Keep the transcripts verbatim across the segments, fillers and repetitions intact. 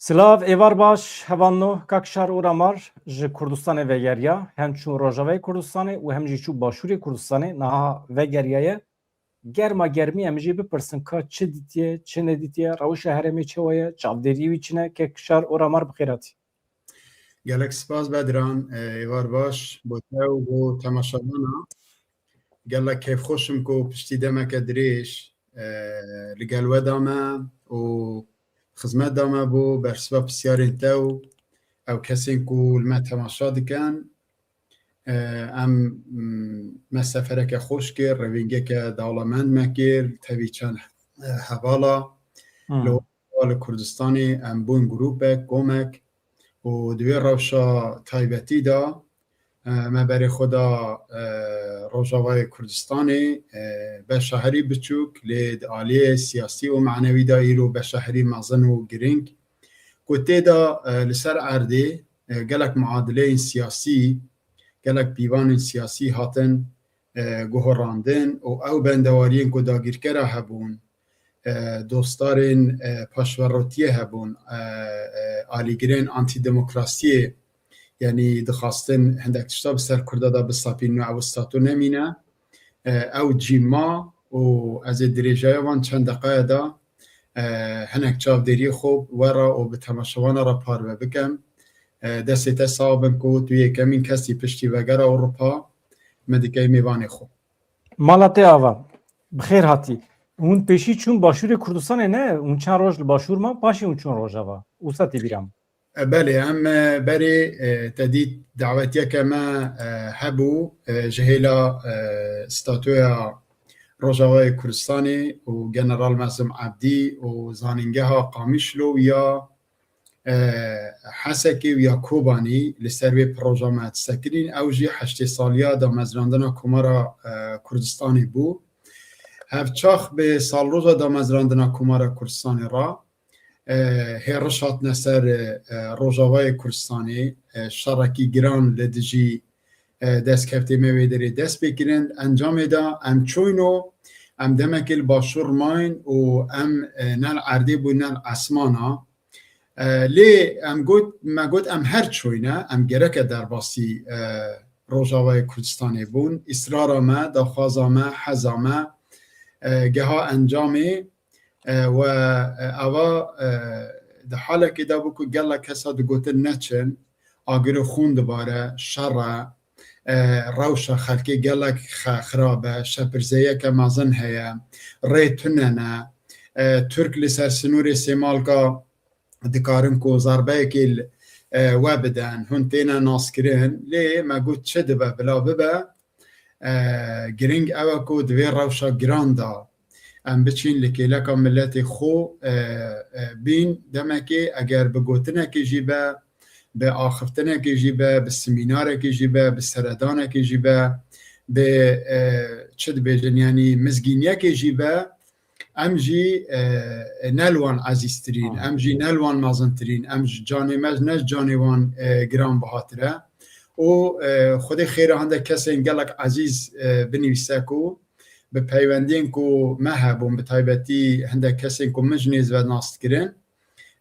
Silav, êvar baş, hevalno, Kak Şar Oramar ji Kurdistanê vegeriya, hem çû Rojavayê Kurdistanê û hem jî çû Başûrê Kurdistanê, niha vegeriyaye. Germa germî em jî bipirsin ka çi dîtiye, çi nedîtiye, rewşa herêmê çawa ye, çavdêriyê wî çi ne, Kak Şar Oramar bi xêr hatî. Gelek spas Bedran, e, êvar baş bo te û bo temaşevana. Gelek kêfxweş im ku piştî demeke dirêj, e, li gel we da me û xizmet da me bo bersiva pisyarên te û ew kesên ku li me temaşa dikin. E, em, mm, me sefereke xweş kir, revîngeke dawlemend me kir, tevî çend, e, hevala. Hmm. Li li Kurdistanê em bûn grûpek, komek û di wê rewşa taybetî de, e, me berê xwe da, e, Rojavayê Kurdistanê, e, beşa herî biçûk, lê di aliyê siyasî û manewî de îro beşa herî mezin û girîng. Ku tê de, e, li ser erdê, e, gelek muadileyên siyasî, gelek pîvanên siyasî hatin, e, guherandin û ew bendewariyên ku dagîrkera hebûn, e, dostdarên, e, paşverotiyê hebûn, e, e, alîgirên antîdemokrasiyê, yanî dixwastin hindek tişta bi ser Kurda de bisapînin û ew stato nemîne. E, ew cî ma û ez ê dirêjaya van çend deqaya de, e, hinek çavdêriyê xwe we re û bi temaşevana re parve bikim. E, destê te sax bin ku tu yekemîn kesî piştî vegera Ewropa me dikey mêvanê xwe. Mala te ava. Bi xêr hatî. Hûn pêşî çûn Başûrê Kurdistanê ne? Hûn çend roj li Başûr man, paşê hûn çûn Rojava. Wisa tê bîra min. E, belê, em, e, berê, e, te dît dawetiyeke me, e, hebû, e, ji hêla, e, statoya Rojavayê Kurdistanê û General Mezlûm Ebdî û zanîngeha Qamişlo ya e, Hesekê û ya Kobanî li ser wê proja me disekirîn. Ew jî heştê saliya damezrandina Komara, e, Kurdistanê bû. Hevçax bi salroja damezrandina Komara Kurdistanê re, e, hêriş hatine ser, e, Rojavayê Kurdistanê, e, şerekî giran li dijî, e, destkeftê me wê derê dest pê kirin. Encamê de em çoyno, em demekê li başûr mayîn û em, e, ne li erdê bû ne li esmana. E, lê em got, me got, em her çoyne, em gereke derbasî, e, Rojavayê Kurdistanê bûn. Îsrara me, daxwaza me, heza me, e, geha encamê, e, we, e, eva, e, di halekê de bû ku gelek kesa digotin neçin, agirê xûn dibare, şer e, e, rewşa xelkê gelek xe-, xirab e, şepirzeyeke mezin heye, rê tune ne, e, Tirk li ser sinûrê Sêmalka dikarin ku zerbeyekê li, e, we bidin, hûn têne naskirin, lê me got çi dibe bila bibe, e, giring ew e ku di vê rewşa giran de em biçîn li kêleka miletê xwe, e, e, bîn demekê, eger bi gotinekê jî be, bi axiftinekê jî be, bi semînarekê jî be, bi seredanekê jî be, bi, e, çi dibêjin, yanî mizgîniyekê jî be, em jî, e, ne li wan ezîztirîn, em jî ne li wan mezintirîn, em ji canê me, ne ji canê wan, e, giranbihatir e. Û, e, Xwedê xêra hindek kesên gelek ezîz, e, binivîse ku bi peywendiyên ku me hebûn, bi taybetî hindek kesên ku min ji nêz ve nas dikirin,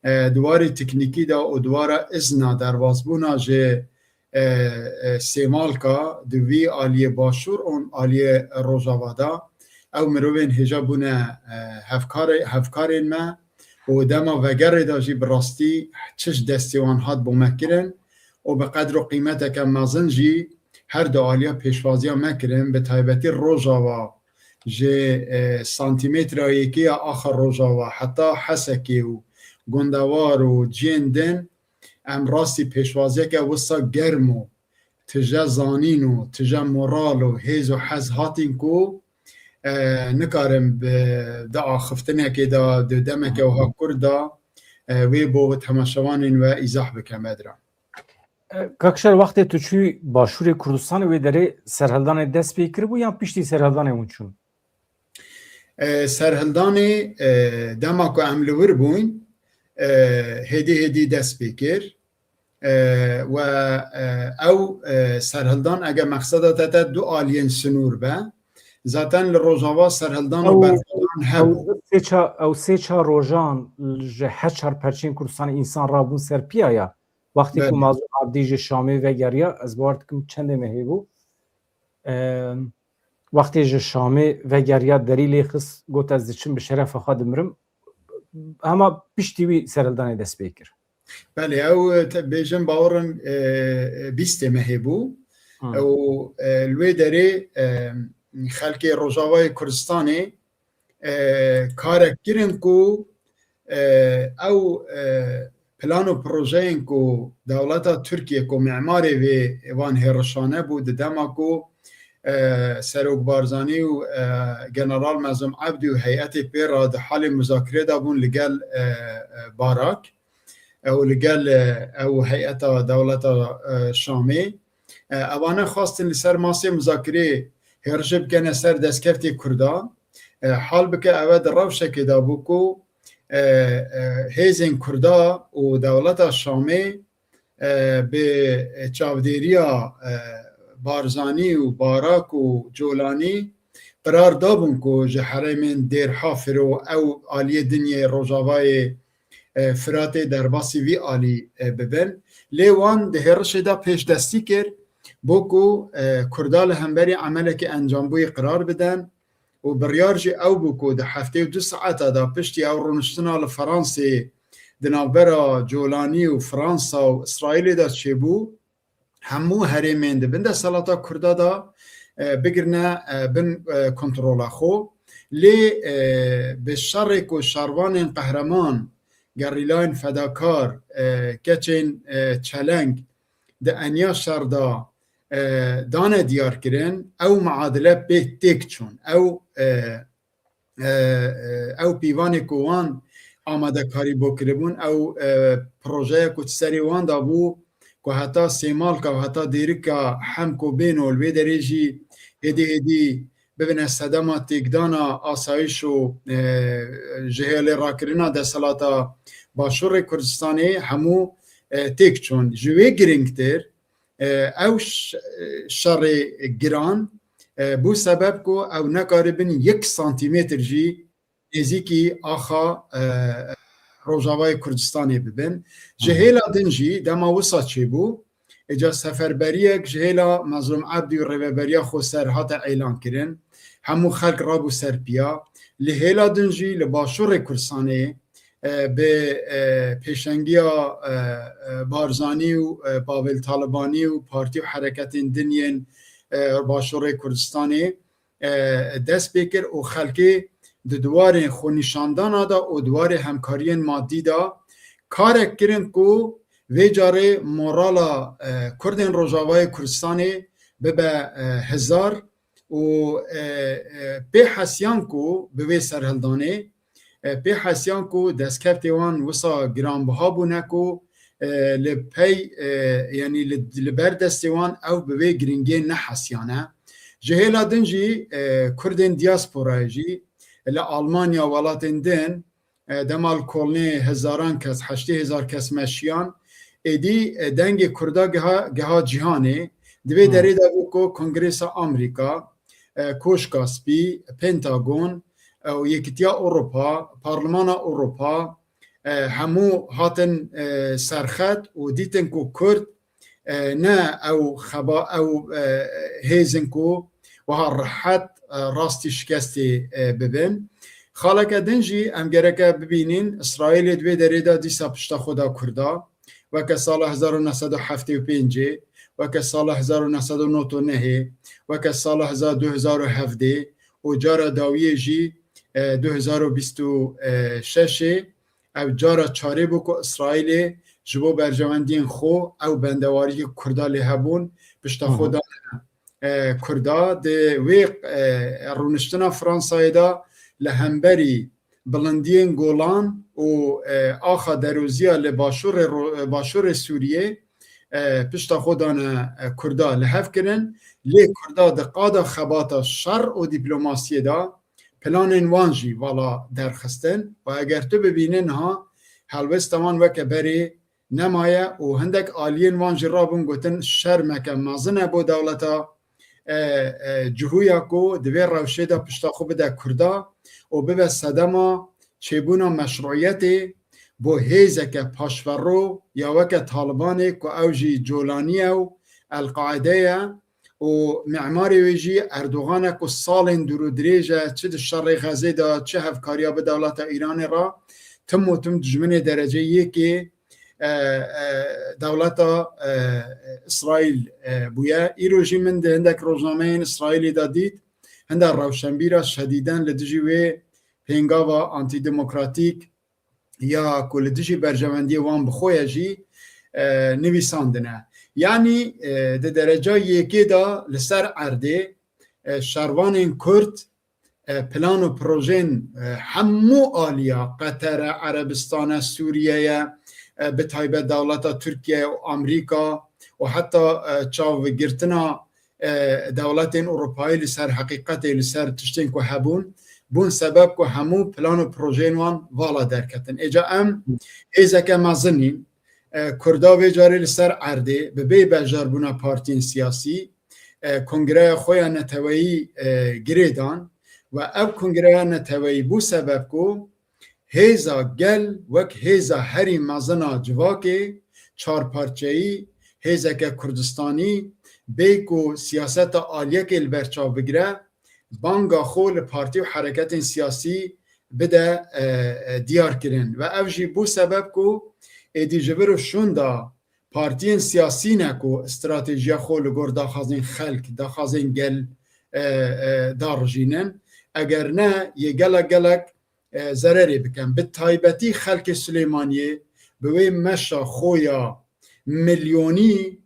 e, di warê teknîkî de û di wara izna derbasbûna ji, e, e, Sêmalka di vî aliyê Başûr û aliyê Rojava de ew mirovên hêja bûne, e, hevkarê-, hevkarên me û dema vegerê de jî bi rastî çi ji destê wan hat bo me kirin û bi qedr û qîmeteke mezin jî her du aliya pêşwaziya me kirin, bi taybetî Rojava ji, e, santîmetra yekê ya axa Rojava heta Hesekê û gundewar û cihên din, em rastî pêşwaziyeke wisa germ û tije zanîn û tije moral û hêz û hez hatîn ku, e, nikarim bi, di axiftinekê de, di demeke wiha kurt de, e, wê bo temaşevanên we îzah bikim, Bedran. E, Kak Şar, wextê tu çûyî Başûrê Kurdistanê, wê derê serhildanê dest pê kiribû yan piştî serhildanê hûn çûn? E, serhildanê, e, dema ku em li wir bûyn, e, hêdî hêdî dest pê kir. E, we, e, ew, e, serhildan, eger mexseda te te du aliyên sinûr be, zaten li Rojava serhildan û Ew berxwedan Ew sê çar, ew sê çar rojan ji her çar perçeyên Kurdistanê însan rabûn ser piyaya. Wextê ku Mazlûm Ebdî ji Şamê vegeriya, ez bawer dikim çendê mehê bû. Em, wextê ji Şamê vegeriya, derî lê xist, got, "Ez diçim, bi şerefa xwe dimirim." Hema piştî wî serhildanê dest pê kir. Belê, ew, te bêjin bawerin, e, e, bîstê mehê bû. Hmm. Ew, e, li wê derê, e, xelkê Rojavayê Kurdistanê, e, karek kirin ku, e, ew, e, plan û projeyên ku dewleta Tirkiye ku mimarê vê van hêrişane bû di dema ku, e, Serok Barzanî û, e, General Mezlûm Ebdî û heyetê pê re di halê muzakirê de bûn li gel, e, e, Barak. Ew li gel, e, ew heyeta dewleta, e, Şamê. E, evane xwestin li ser masê muzakirê hêrişê bikene ser destkeftê Kurda. E, hal bike ev e di rewşekê de bû ku, e, e, hêzên Kurda û dewleta Şamê, e, bi çavdêriya, e, Barzanî û Barak û Colanî qirar dabûn ku ji herêmên Dêrha Firo ew aliyê din yê Rojavayê, e, Firatê derbasî vî alî, e, bibin. Lê wan di hêrişê de pêşdestî kir, bo ku, e, Kurda li hemberî emelekî encambûyî qirar bidin û biryar jî ew bû ku di heftê û du saeta de piştî ew rûniştina li Fransê di navbera Colanî û Fransa û Îsraîlê de çêbû, hemû herêmên di bin desthilata Kurda de, e, bigirine, e, bin, e, kontrola xwe. Lê, e, bi şerê ku şervanên qehreman, gerîlayên fedakar, e, keçên, e, çeleng di eniya şer de, e, dane diyar kirin, ew muadile pê têk çûn. Ew, e, e, e, ew pîvanê ku wan amadekarî bo kiribûn, ew, e, projeya ku di serê wan de bû, ku heta Sêmalka û heta Dêrika Hemko bên û li vê derê jî hêdî hêdî bibine sedema têkdana asayîş û, e, ji hêlê rakirina desthilata Başûrê Kurdistanê hemû, e, têk çûn. Ji wê giringtir, e, ew ş-, şerê giran, e, bû sebeb ku ew nekaribin yek santîmetr jî nêzîkî axa, e, Rojavayê Kurdistanê bibin. Ji Hı hı. hêla din jî dema wisa çêbû, îca seferberiyek ji hêla Mezlûm Ebdî û rêveberiya xweser hate îlan kirin. Hemû xelk rabû ser piya. Li hêla din jî li Başûrê Kurdistanê, e, bi, e, pêşengiya, e, e, Barzanî û, e, Pavel Talibanî û partî û hereketên din yên, e, Başûrê Kurdistanê, e, dest pê kir û xelkê di diwarên xwenîşandana de û diwarê hemkariyên madî de karek kirin ku vê carê morala, e, Kurdên Rojavayê Kurdistanê bibe, e, hezar û, e, e, pê hesiyan ku bi vê serhildanê, e, pê hesiyan ku destkeftê wan wisa giranbiha bûne ku, e, li pey, e, yanî li, li ber destê wan ew bi vê giringiyê nehesiyane. Ji hêla din jî, e, Kurdên diasporayê jî li Almanya, welatên din, e, dema li Kolnê hezaran kes, heştê hezar kes meşiyan, êdî, e, dengê Kurda giha, giha cîhanê. Di vê Hmm. derê de bû ku Kongresa Amerîka, e, Koşka Spî, Pentagon, e, û Yekîtiya Ewropa, Parlimana Ewropa, e, hemû hatin, e, serxet û dîtin ku Kurd, e, ne ew xeba-, ew, e, hêzin ku wiha rehet, e, rastî şikestê, e, bibin. Xaleke din jî em gereke bibînin, Îsraîlê di vê derê de dîsa pişta xwe da Kurda, weke sala hezar û neh sed û heftê û pêncê, weke sala hezar û neh sed û nod û nehê, weke sala heza-, du hezar û hevdê û cara dawiyê jî, e, du hezar û bîst û şeşê, ev cara çarê bû ku Îsraîlê ji bo berjewendiyên xwe ew bendewariyê Kurda lê hebûn, pişta Hı xwe hı. dane, e, Kurda. Di wê, e, rûniştina Fransayê de li hemberî bilindiyên Golan û, e, axa Deroziya li başûrê ro-, başûrê Sûriyê, e, pişta xwe dane, e, Kurda li hev kirin. Lê Kurda di qada xebata şer û dîplomasiyê de planên wan jî vala derxistin. Û eger tu bibîne niha helwesta wan weke berê nemaye û hindek aliyên wan jî rabûn gotin, şermeke mezin e bo dewleta, e, e, cihûya ku di vê rewşê de pişta xwe bide Kurda û bibe sedema çêbûna meşruiyetê bo hêzeke paşverro ya weke Talibanê ku ew jî Colanî ye û El-Qaide ye û mimarê wê jî Erdogan e ku salên dûr û dirêj e, çi di şerê Xezê de, çi hevkariya bi dewleta Îranê re, tim û tim dijminê dereceyê yekê, e, e, dewleta, e, Îsraîl, e, bûye. Îro jî min di hindek rojnameyên Îsraîlê de dît, hinde rewşenbîra şedîden li dijî wê pêngava antîdemokratîk ya ku li dijî berjewendiyê wan bi xwe ye jî, e, nivîsandine. Yanî, e, di dereca yekê de li ser erdê, e, şervanên Kurd, e, plan û projên, e, hemû aliya, Qeter e, Erebistan e, Sûriye ye, e, bi taybet dewleta Tirkiye û Amerîka û heta, e, çavgirtina, e, dewletên Ewropayê li ser heqîqetê, li ser tiştên ku hebûn, bûn sebeb ku hemû plan û projeyên wan vala derketin. Êca em hêzeke mezin in, e, Kurda vê carê li ser erdê bi bê beşdarbûna partiyên siyasî, e, kongreya xwe ya neteweyî, e, girê dan û ev kongreya neteweyî bû sebeb ku hêza gel wek hêza herî mezin a civakê, çarparçeyî, hêzeke Kurdistanî, bê ku siyaseta aliyekê li ber çav bigire, banga xwe li partî û hereketên siyasî bide, e, e, diyar kirin. Ve ev jî bû sebeb ku êdî ji vir û şûnda partiyên siyasî ne ku stratejiya xwe li gor daxwazên xelk, daxwazên gel, e, e, darijînin. Eger ne, yê gelek gelek, e, zererê bikin. Bi taybetî xelkê Silêmaniyê bi wê meşa xwe ya milyonî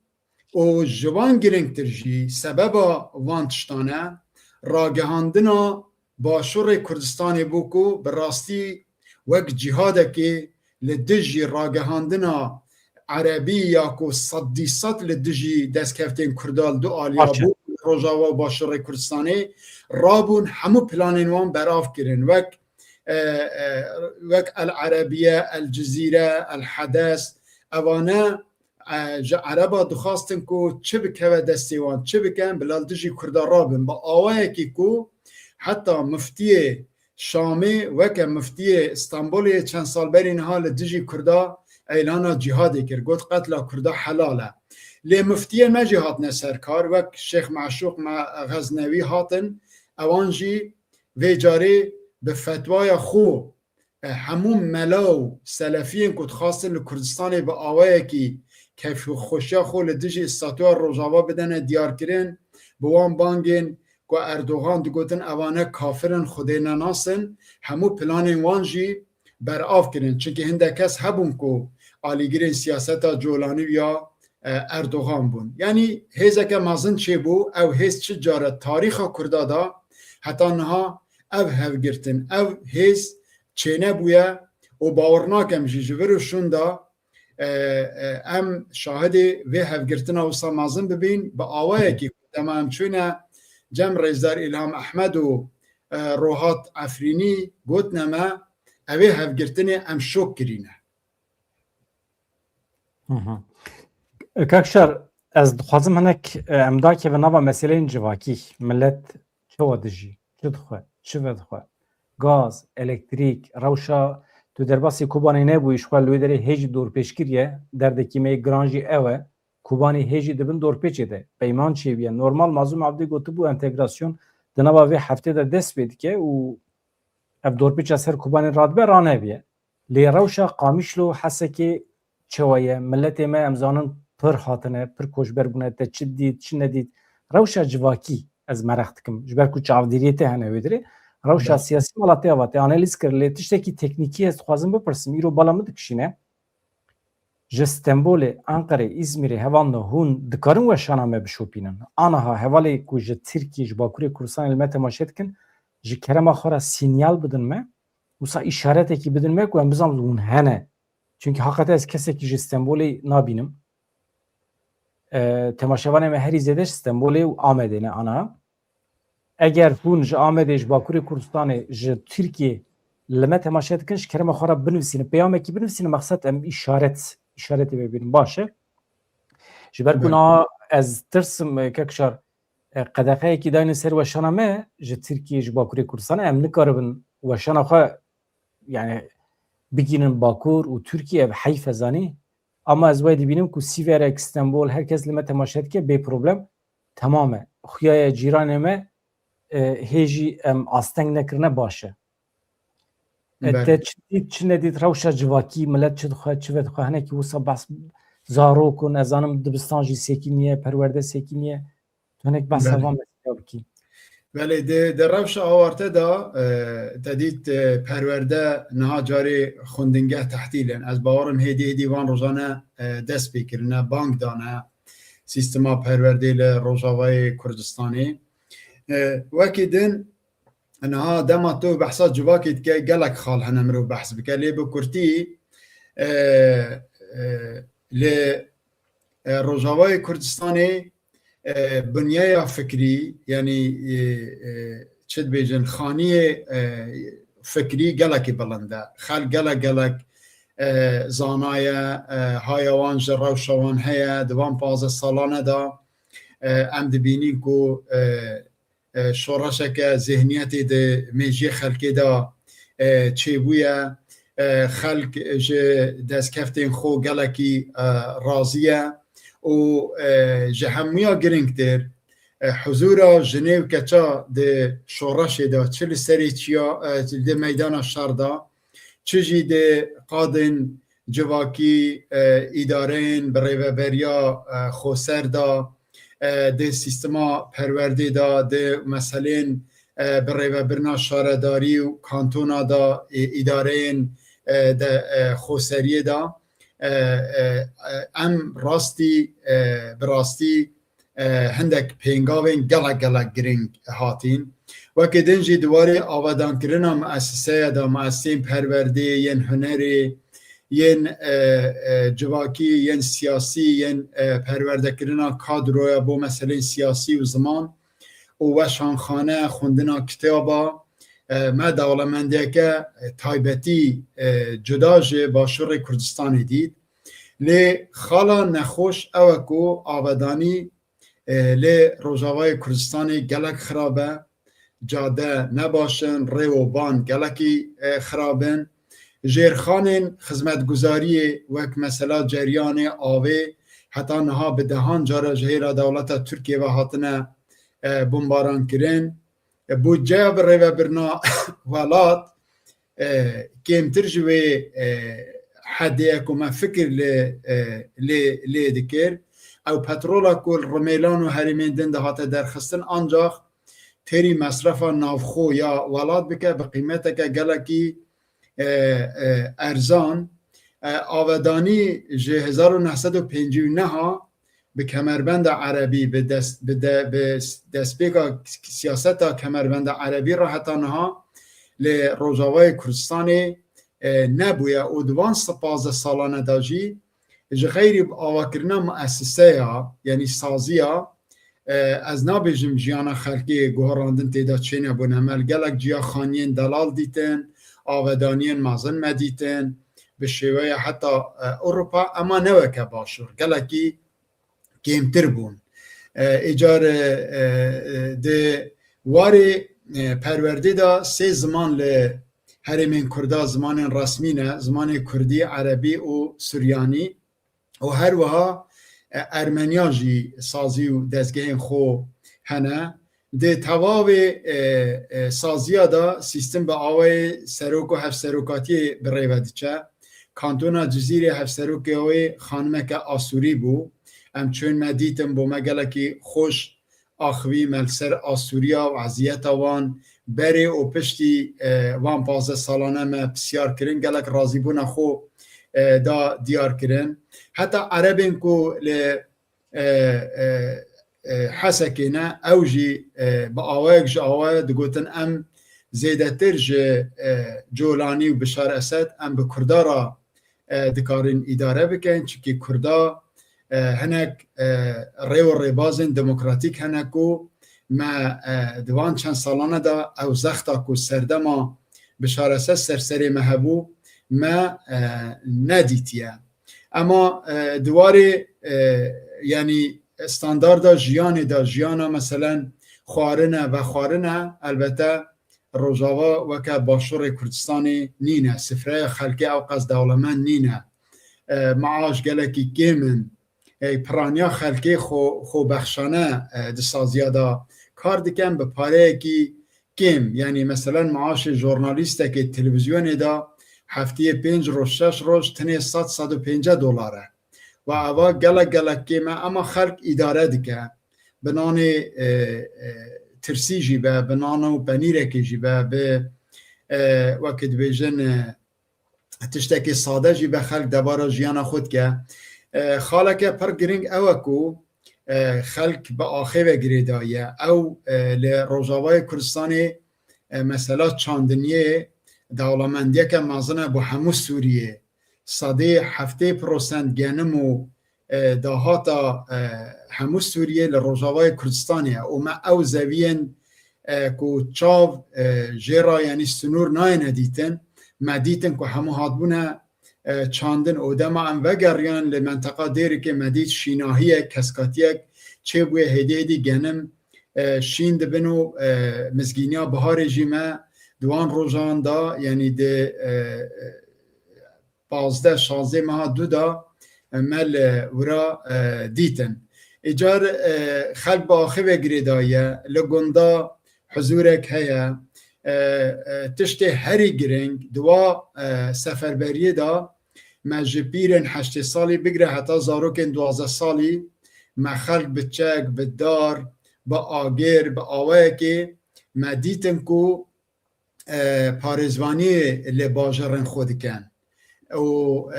û ji wan girîngtir jî sebeba van tiştan e, ragihandina Başûrê Kurdistanê bû ku bi rastî wek cîhadekê li dijî ragihandina Erebî ya ku sedî sed li dijî destkevtên Kurda li du aliya Baş e. bû, Rojava û Başûrê Kurdistanê rabûn, hemû planên wan berav kirin. Wek, e, e, wek El Erebiye, El Cizîre, El Hedes, evane, e, ji Ereba dixwastin ku çi bikeve destê wan, çi bikin, bila li dijî Kurda rabin. Bi awayekî ku heta miftiyê Şamê weke miftiyê Stenbolê çend sal berî niha li dijî Kurda eylana cîhadê kir. Got, qetla Kurda helal e. Lê miftiyê me jî hatine ser kar, wek Şêx Meşûq Me-, Xeznewî hatin, ewan jî vê carê bi fetwaya xwe, e, hemû mela û selefiyên ku dixwastin li Kurdistanê bi awayekî keyfxweşiya xwe li dijî îstatuya Rojava bidene diyar kirin, bi wan bangên ku Erdogan digotin evane kafir in, Xwedê nenasin, hemû planên wan jî berav kirin. Çimkî hindek kes hebûn ku alîgirên siyaseta Colanî ya, e, Erdogan bûn. Yanî hêzeke mezin çêbû, ew hêz çi care tarîxa Kurda de heta niha ev hevgirtin, ev hêz çênebûye û bawer nakem jî ji vir û şûnda, e, e, em şahidê vê hevgirtina wisa mezin bibîn. Bi awayekî ku dema em çûne cem Rêzdar Îlham Ehmed û, e, Rohat Efrînî gotine me, ev ê hevgirtinê em şok kirîne. Hı hı. Kak Şar, ez dixwazim hinek, e, em dakeve nava meseleyên civakî. Millet çawa dijî, çi dixwe, çi vedixwe? Gaz, elektrîk, rewşa tu derbasî Kobanê nebûyî, ji xwe li wê derê hêjî dorpêç kiriye, derdekî me yê giran jî ew e. Kobanê hêjî di bin dorpêçê de. Peyman çêbûye. Normal Mazlûm Abdî gotibû entegrasyon di nava vê heftê de dest pê dike û ev dorpêça ser Kobanê radibe, ranebiye. Lê rewşa Qamişlo Hesekê çawa ye? Miletê me, em zanin, pir hatine, pir koçber bûne, te çi dît, çi nedît. Rewşa civakî ez mereq dikim. Ji ber ku çavdêriyê te hene wê dirê. Rewşa Be. siyasî mala te ava te analîz kir. Lê tiştekî teknîkî ez dixwazim bipirsim. Îro bala min dikişîne. Ji Stenbolê, Enqerê, Îzmîrê hevalno hûn dikarin weşana me bişopînin? Aniha hevalê ku ji Tirkiyê, ji Bakurê Kurdistanê li me temaşe dikin, ji kerema xwe re sînyal bidin me. Wisa îşaretekî bidin me ku em bizanin hûn hene. Çunkî heqete ez kesekî ji Stenbolê nabînim. E, temaşevanê me herî zêde ji Stenbolê û Amedê ne ana. Eger hûn ji Amedê, ji Bakurê Kurdistanê, ji Tirkiyê li me temaşe dikin, ji kerema xwe re binivîsînin. Peyamekî binivîsînin, mexsed em îşaret, îşaretê me bînin. Baş e. Ji ber ku Be. niha ez tirsim, e, Kek Şar, e, qedexeyekî dayne ser weşana me ji Tirkiyê, ji Bakurê Kurdistanê, em nikaribin weşana xwe, yani, bigînin Bakur û Tirkiye, bi heyf e zanî. Ama ez wê dibînim ku Sîverek, Stenbol, her kes li me temaşe dike, bê problem. Temam e. Xuya ye cîranê me, e, hê jî em asteng nekirine baş e. E, Belê. Te çi dît, çi nedît, rewşa civakî, milet çi dixwe, çi vedixwe, hinekî wisa behs zarok û, ez zanim, dibistan jî sekî niye, perwerde sekî niye. Tu hinek behsa Belê. van mesela bikî. Belê, di, di rewşa awarte de, e, te dît, e, perwerde niha carê xwendingeh tehtîl in. Ez bawerim hêdî hêdî van rojane, e, dest pê kirine, bang dane sîstema perwerdê li Rojavayê Kurdistanê. E, wekî din, niha dema tu behsa civakê dike, gelek xal hene mirov behs bike. Lê bi kurtî, e, e, li, e, Rojavayê Kurdistanê, e, binyeya fikrî, yanî, e, e, çi dibêjin, xaniyê, e, fikrî gelekî bilind e. Xelk gelek gelek, e, zana ye, e, haya wan ji rewşa wan heye, di van pazdeh salane de, e, em dibînin ku, e, e, şoreşeke zêhniyetê di mêjiyê xelkê de, e, çêbûye. E, xelk ji destkeftên xwe gelekî, e, razî ye û, e, ji hemûya girîngtir, e, huzûra jinê û keça di şoreşê de, çi li serê çiya, e, di meydana şer de, çi jî di qadên civakî, e, îdareyên birêveberiya, e, xoser de, e, di sîstema perwerdê de, di meselên, e, birêvebirina şaredarî û kantona de, e, îdareyên, e, de, e, xoseriyê de, e, e, e, em rastî, e, bi rastî e, hindek pêngavên gelek gelek girîng hatîn. Wekî din jî di warê avadankirina muesiseya de, muesiseyên perwerdê, yên hunerê, yên, e, e, civakî, yên siyasî, yên, e, perwerdekirina kadroya bo meselên siyasî û ziman û weşanxane, xwendina kitaba, e, me dewlemendiyeke, e, taybetî, e, cuda ji Başûrê Kurdistanê dît. Lê xala nexweş ew e ku avedanî, e, lê Rojavayê Kurdistanê gelek xirab e, cade ne baş in, rê û ban gelekî, e, xirab in. Jêrxanên xizmetguzariyê wek mesela ceryanê, avê, heta niha bi dehan cara ji hêla dewleta Tirkiyê ve hatine, e, bombaran kirin. E, budceya birêvebirina welat, e, kêmtir ji wê, e, hedê ye ku me fikir lê, e, lê, lê dikir. Ew petrola ku li Rimêlan û herêmên din dihate derxistin, ancax têrî mesrefa navxwe ya welat bike, bi qîmeteke gelekî, e, e, erzan. E, avedanî ji hezar û neh sed û pêncî û neh a bi kemerbenda erebî, bi dest, bi de, bi destpêka siyaseta kemerbenda erebî re heta niha li Rojavayê Kurdistanê, e, nebûye û di van pazdeh salane de jî ji xeyrî bi avakirina muesiseya, yanî saziya, e, ez nabêjim jiyana xelkê guherandin tê de çênebûne. Me li gelek ciya xaniyên delal dîtin, avedaniyên mezin me dîtin, bi şêweya heta, e, Ewropa, ema ne weke Başûr, gelekî kêmtir bûn. E, îcar, e, e, e, di warê, e, perwerdê de sê ziman li herêmên Kurda zimanên resmî ne, zimanê Kurdî, Erebî û Suryanî. Û her wiha, e, Ermeniya jî sazî û dezgehên xwe hene. Di tevavê, e, e, saziya de sîstem bi awayê serok û hevserokatiyê bi rê ve diçe. Kantona Cizîrê hevserokê wê xanimeke Asûrî bû. Em çûn me dîtin, bo me gelekî xweş axivî me li ser Asûriya û eziyeta wan berê û piştî, e, van pazdeh salane me pisyar kirin, gelek razîbûna xwe, e, da diyar kirin. Heta Erebên ku li, e, e, e, Hesekê ne, ew jî, e, bi awayek ji awaye digotin, em zêdetir ji, e, Colanî û Bişar Esed, em bi Kurda re e, dikarin îdare bikin, çimkî Kurda, e, hinek, e, rê û rêbazên demokratîk hene ku me, e, di van çend salane de ew zexta ku serdema Bişar Esed ser serê me hebû, me, e, nedîtiye. Ema, e, di warê, e, yanî standarda jiyanê de, jiyana meselen xwarine, vexwarine, elbete Rojava weke Başûrê Kurdistanê nîne. Sifreya xelkê ew qas dewlemend nîne. E, maaş gelekî kêm in. E, piraniya xelkê xwe, xwebexşane, e, di saziya de kar dikin bi pareyekî kêm. Yanî, meselen, maaşê jornalîstekê televîzyonê de hefteyê pênc roj, şeş roj tenê sed, sed û pêncî dolar e. Ve eva gelek, gelek kêm e, ema xelk îdare dike. Bi nanê, e, e, tirsî jî be, bi nan û penîrekê jî be, bi, e, wekî dibêjin, e, tiştekî sade jî be, xelk debara jiyana xwe dike. E, xaleke pir girîng ew e ku, e, xelk bi axê ve girêdaye. Ew, e, li Rojavayê Kurdistanê, e, mesela çandiniyê dewlemendiyeke mezin e bo hemû Sûriyê. Sedê heftê prosent genim û, e, dahata, e, hemû Sûriyê li Rojavayê Kurdistanê ye û me ew zeviyên, e, ku çav, e, jê re, yanî sinûr nayêne dîtin, me dîtin ku hemû hatbûne, e, çandin û dema em vegeriyan li menteqa Dêrikê me dît şînahiyek, keskatiyek çêbûye, hêdî hêdî genim, e, şîn dibin û, e, mizgîniya biharê jî me di wan rojan de, yanî di, e, e, pazdeh şazdeh meha dû de, e, me li wira, e, dîtin. Îcar, e, xelk bi axivê girêdaye, li gunda huzûrek heye. E, e, tiştê herî girîng di wa, e, seferberiyê de me ji pîrên heştê salî bigire heta zarokên duwazdeh salî me xelk bi çek, bi dar, bi agir, bi awayekê me dîtin ku, e, parêzvaniyê li bajarên xwe dikin. Û,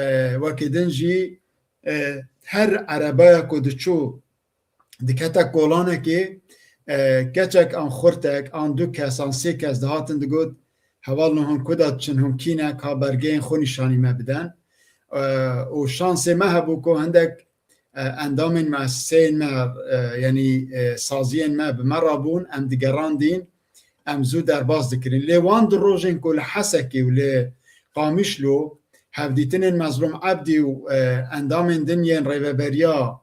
e, wekî din jî, e, her erebaya ku diçû dikete kolanekê, e, keçek an xurtek an du kes an sê kes dihatin digot, "Heval no hûn ku de diçin, hûn kî ne, ka belgeyên xwe nîşanî me biden." E, û şansê me hebû ku hindek, e, endamên muessiseyên me, e, yanî, e, saziyên me bi me re bûn, em digerandîn, em zû derbas dikirin. Lê wan du rojên ku li Hesekê û li Qamişlo hevdîtinên Mezlûm Ebdî û, e, endamên din yên rêveberiya,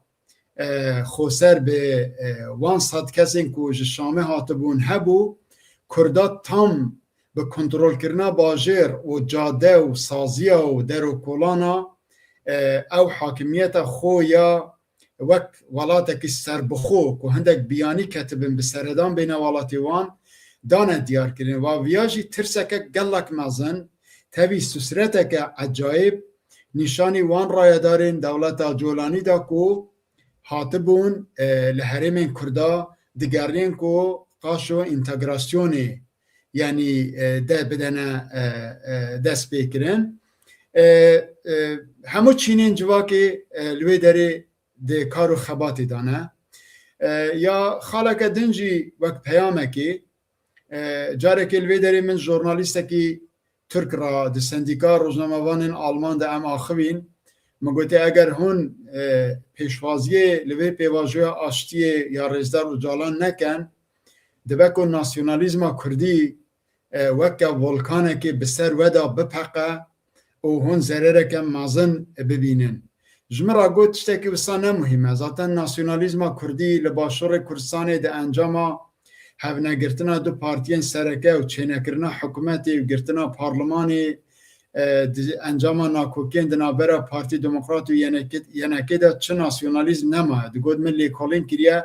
e, xweser bi, e, wan sed kesên ku ji Şamê hatibûn hebû, Kurda tam bi kontrolkirina bajêr û cade û saziya û der û kolana, e, ew hakimiyeta xwe ya wek welatekî serbixwe ku hindek biyanî ketibin bi seredan bêne welatê wan, dane diyarkirin. Wa viya jî tirseke gelek mezin, tevî susreteke ecayîb nîşanî wan rayedarên dewleta Colanî da ku hatibûn, e, li herêmên Kurda digeriyên ku qaşo întegrasyonê, yanî, e, de bidene, e, e, dest pê kirin. E, e, hemû çînên civakê, e, li wê derê di kar û xebatê de ne. E, ya xaleke din jî wek peyamekê, e, carekê li vê derê min jurnalîstekî Tirk re di Sendîka Rojnamevanên Alman de em axivîn. Min gotê, eger hûn, e, pêşwaziyê li vê pêvajoya aştiyê ya Rêzdar Ocalan neken, dibe ku nasyonalîzma kurdî, e, weke volkanekê bi ser we de bipeqe û hûn zerereke mezin bibînin. Ji min re got, tiştekî wisa ne muhîm e. Zaten nasyonalîzma kurdî li Başûrê Kurdistanê di encama hevnegirtina du partiyên sereke û çênekirina hikûmetê û girtina parlimanê, e, di encama nakokiyên di navbera Partî Demokrat û Y N K, Y N K de çi nasyonalîzm nemaye. Digot, min lêkolîn kiriye,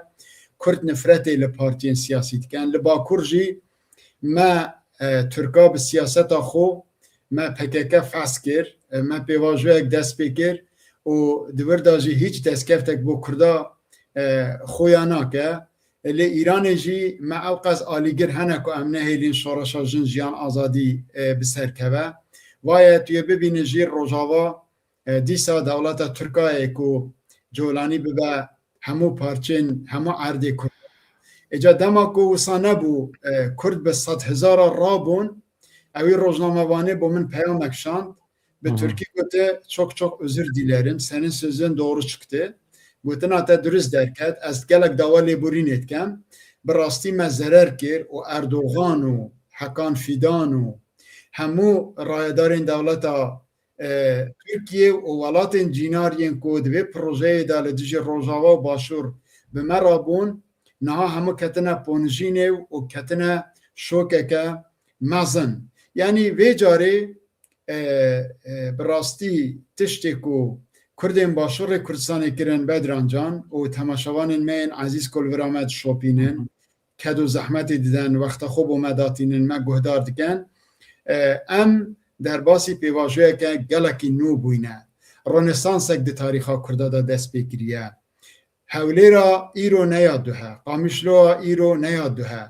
Kurd nifretê li partiyên siyasî dikin. Li Bakur jî me, e, Tirka bi siyaseta xwe, me P K K fes kir, e, me pêvajoyek dest pê kir û di wir de jî hîç destkefteke bo Kurda, e, xuya nake. Lê Îranê jî me ewqas alîgir hene ku em nehêlîn şoreşa jin, jiyan, azadî, e, bi ser keve. Vaye tu yê bibîne jî Rojava, e, dîsa dewleta Tirkayê ku Colanî bibe hemû parçên, hemû erdê Kurd. Îca dema ku wisa nebû, e, Kurd bi sed hezara rabûn, ewî rojnamevanê bo min peyamek şand, bi Tirkî gote, "Çok çok özür dilerim, senin sözün doğru çıktı." Gotina te durist derket, ez gelek dawa lêborînê dikem. Bi rastî me zerer kir û Erdogan û Hakan Fidan û hemû rayedarên dewleta, e, Tirkiye û welatên cînar yên ku di vê projeyê de li dijî Rojava û Başûr bi me re bûn, niha hemû ketine ponijînê û ketine şokeke mezin. Yanî vê carê, e, e, bi rastî tiştê ku Kurdên Başûrê Kurdistanê kirin Bedran Can û temaşevanên me yên ezîz ku li vira me dişopînin, ked û zehmetê didin, wexta xwe bo me datînin, me guhdar dikin. E, em derbasî pêvajoyeke gelekî nû bûyne. Ronesansek di tarîxa Kurda de dest pê kiriye. Hewlêra îro neya duhe, Qamişloya îro neya duhe.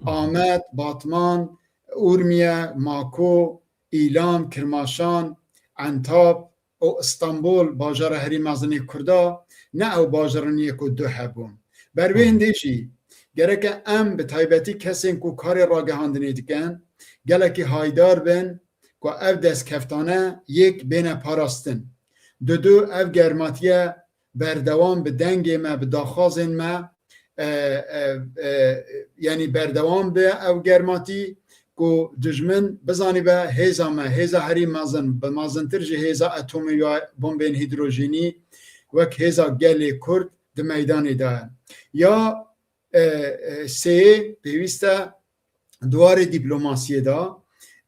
Amed, Batman, Urmiye, Mako, Îlam, Kirmaşan, Entab û Stenbol, bajara herî mezinê Kurda, ne ew bajar in yê ku duhe bûn. Ber wê hindê jî gereke em bi taybetî kesên ku karê ragihandinê dikin, gelekî haydar bin ku ev destkeftane yek bêne parastin. Dudu ev germatiye berdewam bi dengê me, bi daxwazên me, e, e, e, yanî berdewam be ew germatî ku dijmin bizanibe hêza me, hêza herî mezin, bi mezintir ji hêza atomê ya bombên hîdrojînî wek hêza gelê Kurd di meydanê de ye. Ya, e, e, sê pêwîst e di warê dîplomasiyê de,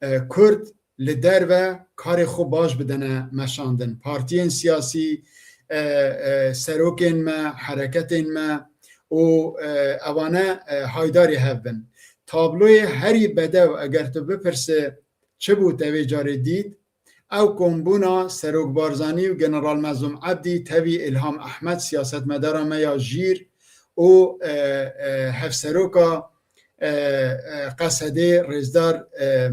e, Kurd li derve karê xwe baş bidene meşandin. Partiyên siyasî, e, e, serokên me, hereketên me û, e, ewane, e, haydarê hev bin. Tabloyê herî bedew eger tu bipirse çi bû te vê carê dît, ew kombûna Serok Barzanî û General Mezlûm Ebdî tevî Îlham Ehmed, siyasetmedara me ya jîr û, e, e, hevseroka, e, e, Qesedê rêzdar, e,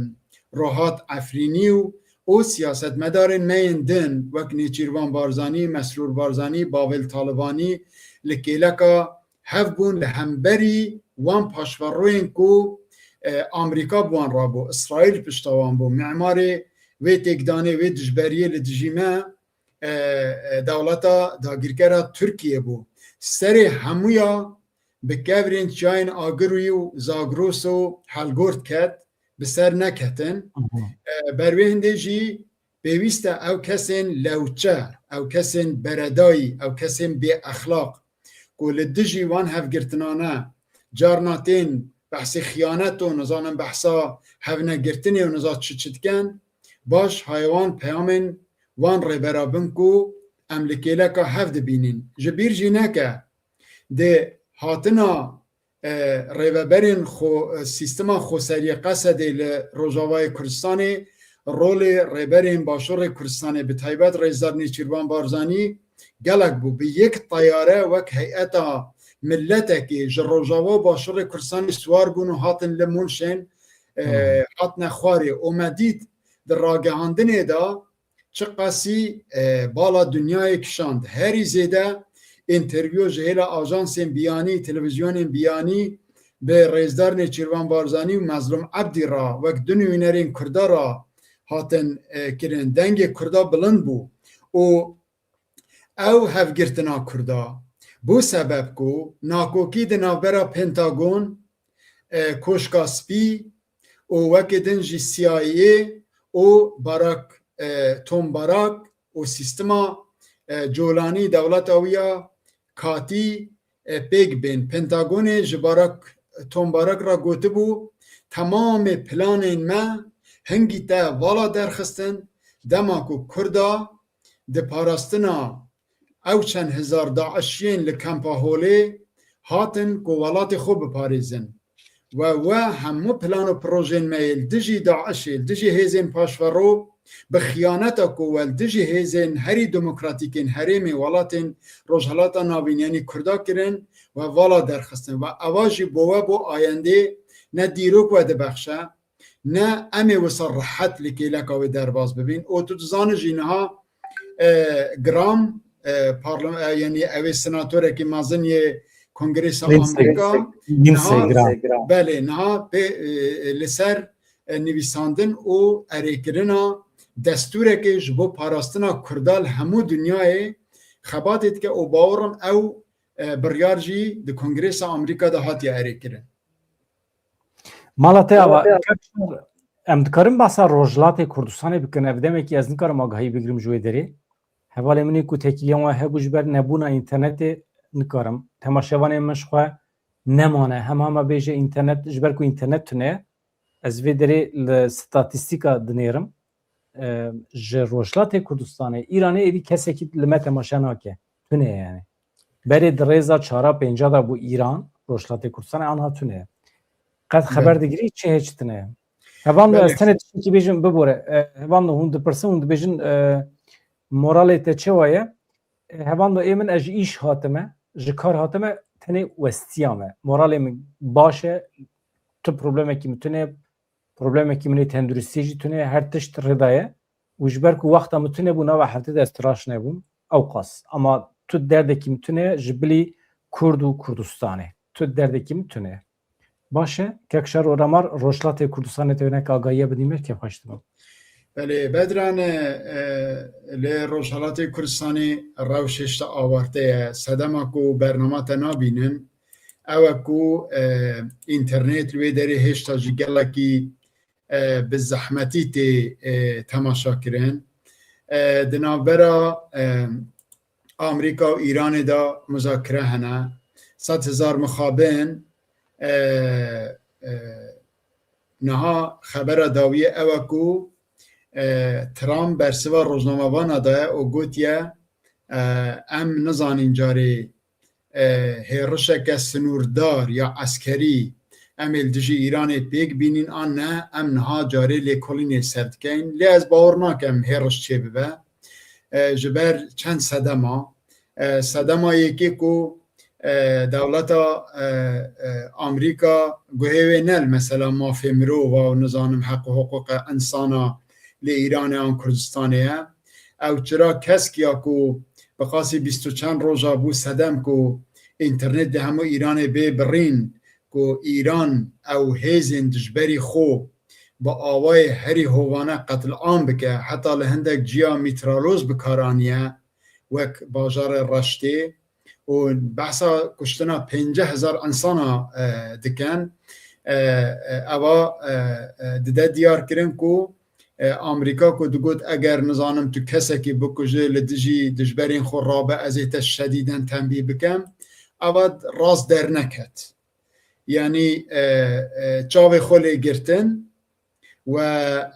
Rohat Efrînî û, û siyasetmedarên me yên din wek Nêçîrvan Barzanî, Mesrûr Barzanî, Bavel Talibanî li kêleka hev bûn li hemberî wan paşveroyên ku, e, Amerîka bi wan rabû, Îsraîl pişta wan bû. Mimarê vê têkdanê, vê dijberiyê li dijî me, e, e, dewleta dagîrkera Tirkiyê bû. Serê hemûya bi kevirên çiyayên Agirûyî û Zagros û Helgort ket, bi ser neketin. E, ber wê hindê jî pêwîst e ew kesên lewçe, ew kesên beredayî, ew kesên bêexlaq ku li dijî wan hevgirtinane carna tên behsê xiyanet û nizanin behsa hevnegirtinê û niza çi çi dikin, baş hayê wan peyamên wan rêbera bin ku em li kêleka hev dibînin. Ji bîr jî neke, di hatina e, rêveberên xwe, e, sîstema xweseriyê Qesedê li Rojavayê Kurdistanê, rolê rêberên Başûrê Kurdistanê, bi taybet Rêzdar Nêçîrvan Barzanî gelek bû. Bi yek teyare wek heyeta miletekê ji Rojava û Başûrê Kurdistanê siwar bûn û hatin li Mûnşên, e, Hmm. hatine xwarê. Û me dît di ragihandinê de çiqasî, e, bala dinyayê kişand. Herî zêde întervîyo ji hêla ajansên biyanî, televîzyonên biyanî bi Rêzdar Nêçîrvan Barzanî û Mezlûm Ebdî re wek du nivînerên Kurda re hatin, e, kirin. Dengê Kurda bilind bû û ew hevgirtina Kurda bû sebeb ku nakokî di navbera Pentagon, e, Koşka Spî û wekî din jî C I A û Barak, e, Tom Barak û sîstema, e, colanî dewleta wî ya katî, e, pêk bên. Pentagonê ji Barak, Tom Barak re gotibû, temamê planên me hingî te vala derxistin, dema ku Kurda di parastina ew çend hezar DAIŞiyên li Kempa Holê hatin ku welatê xwe biparêzin. We, we hemû plan û projên me yê li dijî DAIŞê, li dijî hêzên paşverob, bi xiyaneta ku we li dijî hêzên herî demokratîkên herêmê welatên Rojhelata Navîn, yanî Kurda kirin, we vala derxistin. We eva jî bo we, bo ayendê ne dîrok we dibexşe, ne em ê wisa rehet li kêleka wê derbas bibîn. Û tu dizanî jî niha, e, Graham, e, parlam-, e, yanî ew ê senatorekî mezin yê Kongresa Lindsey. Amerîka, Lindsey niha, Graham. Belê, niha pê, e, li ser, e, nivîsandin û erêkirina destûrekê ji bo parastina Kurda li hemû dinyayê xebatê dike û bawer im ew, e, biryar jî di Kongresa Amerîka de hatiye erêkirin. Mala te ava, em dikarin bahsa Rojhilatê Kurdistanê bikin, ev demekî ez nikarim agahî bigirim ji wê derê. Hevalê min ê ku tekîliyan we hebû ji ber nebûna înternetê nikarim. Temaşevanê min ji xwe nemane. Hema hema bêje înternet, ji ber ku înternet tune ye. ez vê derê li statîstîka dinêrim. E, ji Rojhilatê Kurdistanê, Îranê êdî kesekî li me temaşe nake. Tune ye yani. Berê di rêza çara pênca de bû Îran, Rojhilatê Kurdistanê, anha tune ye. Qet xeber digirî çi hê çi tune ye. Hevan do ez tenê tiştekî bêjim bibore. E, hevan do hûn dipirsin, hûn dibêjin, e, moralê te çewa ye? E, hevan do ê min ez ji îş hatime, ji kar hatime, tenê westiya me. Moralê min baş e, tu problemekî min tune, problemekî min ê tenduristî jî tune, her tişt rêda ye. Û ji ber ku wexta min tune bû, nava heftê de ez tiraş nebûm, ewqas. Ama tu derdekî min tune ji bilî Kurd û Kurdistanê. Tu derdekî min tune. Baş e, kek Şar Oramar, Rojhilatê Kurdistanê te wênek agahiye bidî me, kêfxweş dibim. Belê, Bedran, e, e, li Rojhilatê Kurdistanê rewş hêşta awarte ye. Sedema ku bernama te nabînin, ew e ku, e, înternet li wê derê hêşta jî gelekî, e, bi zehmetî tê, e, temaşa kirin. E, di navbera, e, Amerîka û Îranê de muzakire hene. Sed hezar mixabin, e, e, niha xebera dawiyê ew e ku, e, Trump bersiva rojnamevana daye û gotiye, e, em nizanîn carê, e, hêrişeke sinûrdar ya eskerî em ê li dijî Îranê pêk bînîn an ne, em niha carê lêkolînê ser dikeyn. Lê ez bawer nakim hêriş çêbibe. E, ji ber çend sedema. E, sedema yekê ku, e, dewleta, e, e, Amerîka guhê wê ne li mesela mafê mirova û nizanim heq û hiqûqê insana li Îranê an Kurdistanê ye. Ew çira kesk ya ku bi qasî bîst û çend roja bû sedem ku înternet di hemû Îranê bê birîn, ku Îran ew hêzên dijberî xwe bi awayê herî hovane qetilam bike, heta li hindek ciya mîtraloz bi kar aniye, wek bajarê Reştê, û behsa kuştina pêncî hezar insana, e, dikin. E, e, eva, e, e, dide diyar kirin ku, e, Amerîka ku digot, eger nizanim tu kesekî bikuje, li dijî dijberên xwe rabe, ez ê te şedîden tenbîh bikim. Eva rast derneket. Yanî, e, e, çavê xwe lê girtin we,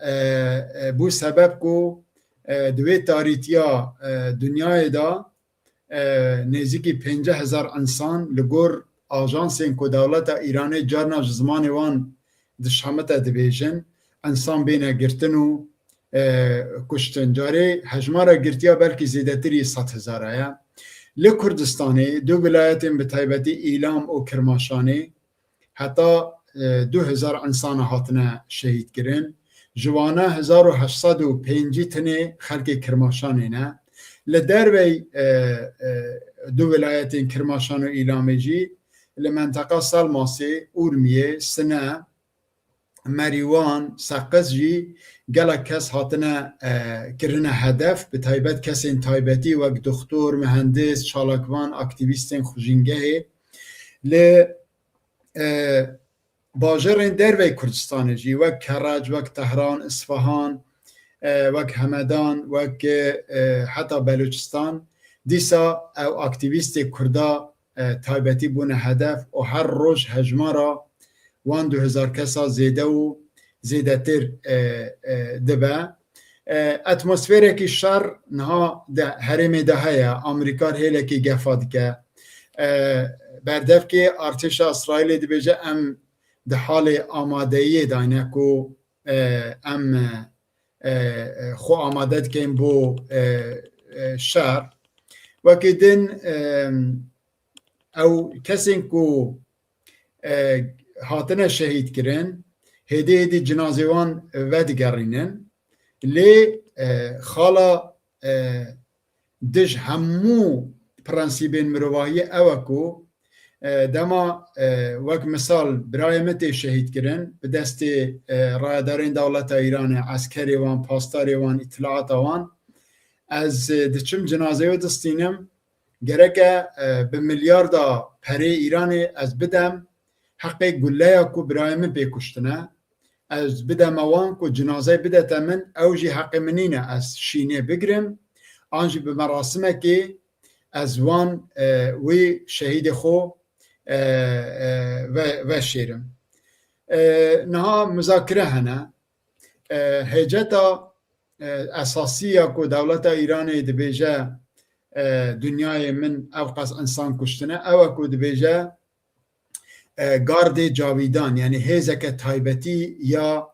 e, e, bû sebeb ku, e, di wê tarîtiya, e, dinyayê de, e, nêzîkî pêncî hezar insan li gor ajansên ku dewleta Îranê carna ji zimanê wan dişemite dibêjin, insan bêne girtin û, e, kuştin. Carê hejmara girtiya belkî zêdetirî sed hezara ye. Li Kurdistanê du vilayetên bi taybetî Îlam û Kirmaşanê heta, e, du hezar insana hatine şehîd kirin. Ji wana hezar û heşt sed û pêncî tinê xelkê Kirmaşanê ne. Li dervey, e, e, du vilayetên Kirmaşan û Îlamê jî li menteqa Selmasê, Urmiyê, Sine, Merîwan, Seqiz jî gelek kes hatine, e, kirine hedef, bi taybet kesên taybetî wek doxtor, mihendis, çalakvan, aktîvîstên xwejîngehê. Li, e, bajarên dervey Kurdistanê jî, wek Kerec, wek Tehran, Isfahan, e, wek Hemedan, wek, e, heta Beluçistan, dîsa ew aktîvîstê Kurda, e, taybetî bûne hedef û her roj hejmara wan du hezar kesa zêde û zêdetir, e, e, dibe. E, atmosferekî şer niha di herêmê de heye. Amerîka hêlekî gefa dike. E, berdevkê artêşa Îsraîlê dibêje, em di halê amadeyiyê de ne ku, e, em, e, e, xwe amade dikin bo, e, e, şer. Wekî din, e, ew kesên ku, e, hatine şehîd kirin, hêdî hêdî cinazê wan vedigerînin. Lê, e, xala, e, dij hemû prensîbên mirovahiyê ew e ku, e, dema, e, wek misal birayê min tê şehîd kirin, bi destê, e, rayedarên dewleta Îranê, eskerê wan, pasdarê wan, îtilaata wan, ez, e, diçim cinazeyê distînim, gereke, e, bi milyarda perê Îranê ez bidem, heqê guleya ku birayê min pê kuştine, ez bideme wan ku cinazeyê bidete min, ew jî heqê min nîne ez şînê bigrim, an jî bi merasimekê ez wan, e, wî şehîdê xwe, e, e, ve-, veşêrim. E, niha muzakire hene. E, hêceta, e, esasî ya ku dewleta Îranê dibêje, e, dinyayê min ew qas insan kuştine, ew e ku dibêje, e, gardê cavîdan, yanî hêzeke taybetî ya,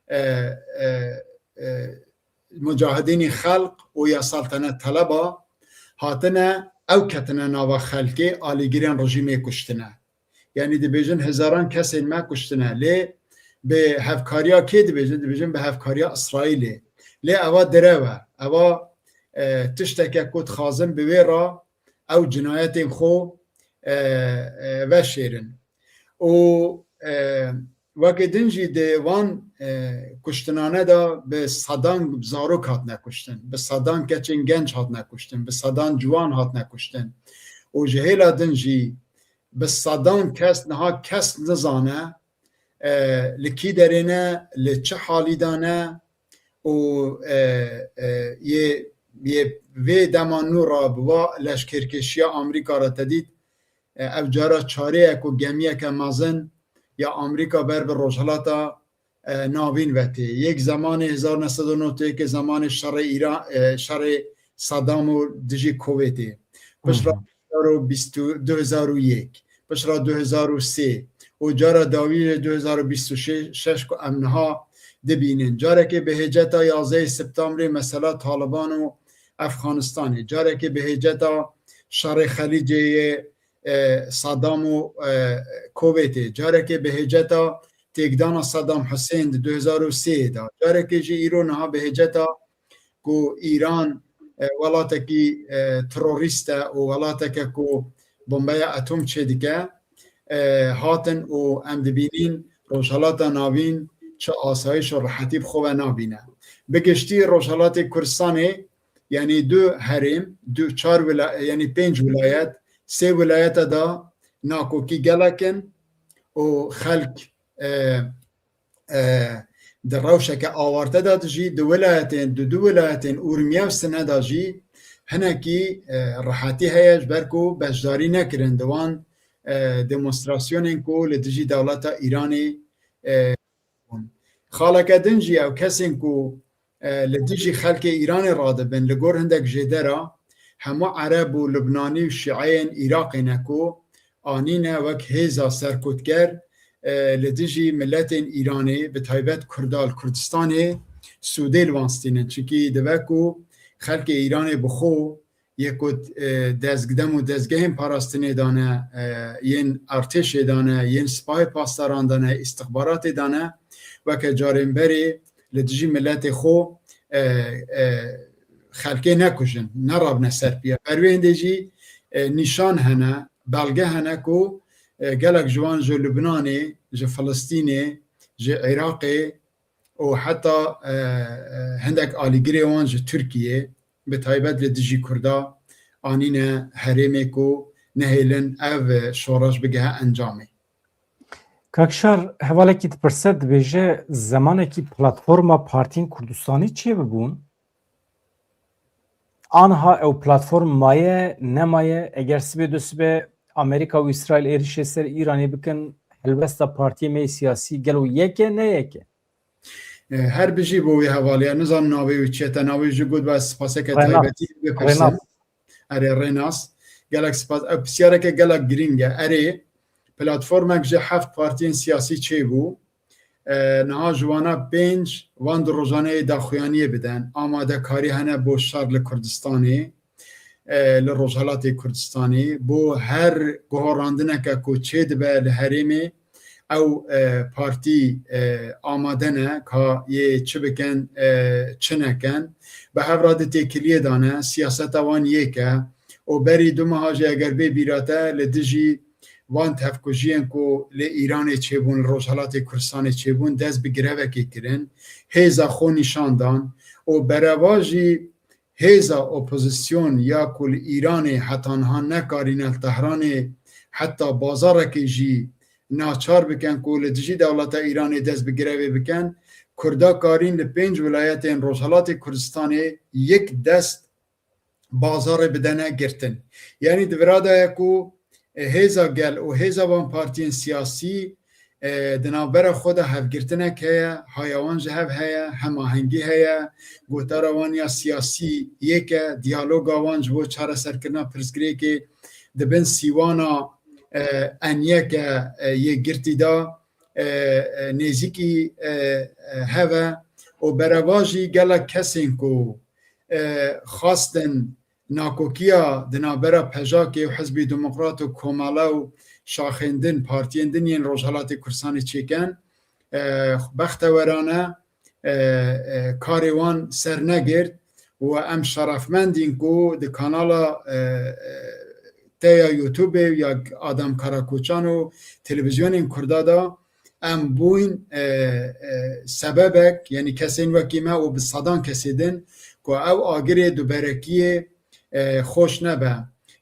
e, e, e, mucahidînî xelq û ya saltenet teleba hatine, ew ketine nava xelkê, alîgirên rejîmê kuştine. Yanî dibêjin hezaran kesên me kuştine. Lê bi hevkariya kê dibêjin? Dibêjin bi hevkariya Îsraîlê. Lê eva direw e. Eva, e, tişteke ku dixwazin bi wê re ew cinayetên xwe, e, e, veşêrin. Û, e, weke din jî di van, e, kuştinane de bi sedan zarok hatine kuştin, bi sedan keçên genc hatine kuştin, bi sedan ciwan hatine kuştin. Û ji hêla din jî bi sedan kes, niha kes nizane, e, li kî derê ne, li çi halî de ne û, e, e, yê, yê vê dema nû re bi va leşkerkêşiya Amerîka re te dît, e, ev cara çarê ye ku gemiyeke mezin ya Amerîka ber bi Rojhilata, e, Navîn ve tê. Yek zemanê hezar neh sed û nod û yekê zemanê şerê Îran, e, şerê Saddam û dijî Kuwêtê. Piştre Hı hı. du hezar û bîst, du hezar û yek, piştre du hezar û sê û cara dawî jî du hezar û bîst û şeş ku em niha dibînin. Carekê bi hêceta yazdehê Septembrê mesela Taliban û Efxanistanê, carekê bi hêceta şerê Xelîcê yê, e, Saddam û, e, Kuwêtê, carekê bi hêceta têkdana Saddam Hussein di du hezar û sê de, carekê jî îro niha bi hêceta ku Îran, e, welatekî, e, terorîst e û welateke ku bombeya atom çêdike, e, hatin û em dibînin Rojhelata Navîn çi asayîş û rehetî bi xwe ve nabîne. Bi giştî Rojhelatê Kurdistanê, yanî du herêm, du, çar wila-, yanî pênc wilayet, sê wilayete de nakokî gelek in û xelk, e, e, di rewşeke awarte de dijî, di wilayetên, di du wilayetên Urmiye û Sine de jî hinekî, e, rehetî heye, ji ber ku beşdarî nekirin di wan, e, demonstrasyonên ku li dijî dewleta Îranê, e, bûn. Xaleke din jî ew kesên ku, e, li dijî xelkê Îranê radibin, li gor hindek jêdera, hemû Ereb û Lubnanî û Şîeyên Iraqê ne ku anîne wek hêza serkotger, e, li dijî miletên Îranê, bi taybet Kurda li Kurdistanê sûdê li wan stînin. Çimkî dibe ku xelkê Îranê bi xwe yê ku, e, dezgdem û dezgehên parastinê dane, e, yên artêşê dane, yên sipahê pasdaran dane, îstixbaratê dane, weke carên berê li dijî miletê xwe, e, e, xelkê nekujin, nerabne ser piya. Ber wê hindê jî, e, nîşan hene, belge hene ku, e, gelek ji wan ji Lubnanê, ji Filistînê, ji Iraqê, û heta, e, e, hindek alîgirê wan ji Tirkiyê, bi taybet li dijî Kurda anîne herêmê ku nehêlin ev, e, şoreş bigihe encamê. Kak Şar, hevalekî dipirse, dibêje, zemanekî platforma partiyên Kurdistanî çêbibûn, anha ew platform maye, nemaye, eger sibê du sibe Amerîka û Îsraîl êrişê ser Îranê bikin, helwesta partiyê me yê siyasî gelo yek e, ne yek e? E, her bijî bo wê hevaliya. Nizanim navê wî çi ye, te navê wî jî got, ba ez spaseke Renas. Taybetî bipirsim. Renas. Erê, Renas. Gelek spas. Ev pisyareke gelek girîng e. Erê, platformek ji heft partiyên siyasî çêbû. E, niha ji wana pênc wan di rojaneyê daxuyaniyê biden. Amadekarî hene bo şer li Kurdistanê, e, li Rojhelatê Kurdistanê. Bo her guherandineke ku çêdibe li herêmê, ew, e, partî, e, amade ne ka yê çi bikin, e, çi nekin. Bi hev re di têkiliyê de ne, siyaseta wan yek e. Û berî du meha jî eger bê bîra te, li dijî van tevkujiyên ku li Îranê çêbûn, li Rojhelatê Kurdistanê çêbûn, dest bi grevekê kirin, hêza xwe nîşan dan û bereva jî hêza opozîsyon ya ku li Îranê heta niha nekarîne li Tehranê heta bazarekê jî naçar bikin ku li dijî dewleta Îranê dest bi grevê bikin, Kurda karîn li pênc wilayetên Rojhelatê Kurdistanê yek dest bazarê bidene girtin. Yanî di vira de ye ku, e, hêza gel û hêza van partiyên siyasî, e, di navbera xwe de hevgirtinek heye, haya wan ji hev heye, hemahengî heye, gotara wan ya siyasî yek e, diyaloga wan ji bo çareserkirina pirsgirêkê di bin sîwana, e, N yek e, e, yekgirtî de, e, e, nêzîkî, e, e, hev e û bereva jî gelek kesên ku, e, xwestin nakokiya di navbera PJAKê û Hizbî Demokrat û Komele û şaxên din, partiyên din yên Rojhelatê Kurdistanê çêkin, e, bextewerane, e, e, karê wan sernegirt û em şerefmendîn ku di kanala, e, e, te ya YouTube û ya Adem Karakoçan û televîzyonên Kurda de em bûyn, e, e, sebebek, yanî kesên wekî me û bi sedan kesê din ku ew agirê duberekiyê, e, xweş nebe.